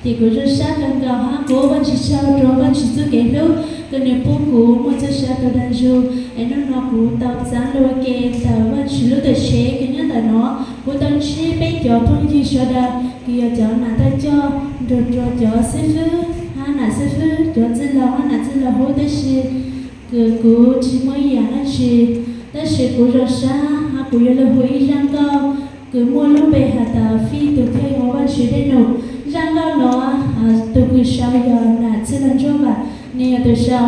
Ces kuv zoo sab kawg nkaus hab kuv ua Vajtswv tsaug rua Vajtswv txuj kev hlub kws nwg pub kuv muaj txuj sa tau dag zug. Es nub no kuv tau txaav lug ua ke ntawm Vajtswv lub tuam tsev kws nyob ntawm no. Kuv tau ntsib peb cov phooj ywg sawv daws kws yog cov nam thawj coj nrug rua cov xib fwb hab nam xib fwb, cov txwj laug hab nam txwj laug hub, tab sis kws kuv tsi muaj ib yaam dlaab tsi, tab sis kuv zoo sab hab kuv yuav lug hu ib zaaj nkauj kws muaj lub npe has tas Fij tus kheej ua Vajtswv dej num. Zaaj nkauj no tus kws sau yog nam txwj laug Ntsuab Vam, nwg yog tus sau.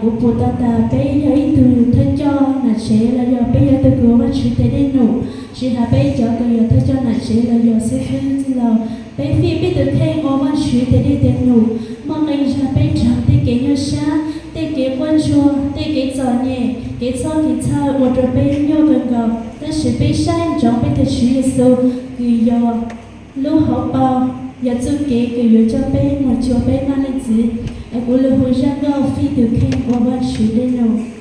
Kuv pum tau tas peb yog ib tug thawj coj nam tsev los yog peb yog tug kws ua Vajtswv tes dej num, tsi has peb cov kws yog thawj coj nam tsev los yog xib fwb txwj laug, peb fij peb tus kheej ua Vajtswv tes dej tes num, muaj qee zag peb raug tej kev nyuaj sab, tej kev quaj ntsuag, tej kev txom nyem, kev txhob kev txhawj ua rua peb nyuaj kawg nkaus, tab sis peb saib ntsoov peb tus Tswv Yexus kws yog lub hauv paug, yog txuj kev kws yuav coj peb moog cuag peb maj leej txiv. Es kuv lug hu zaaj nkauj Fij tus kheej ua Vajtswv dej num.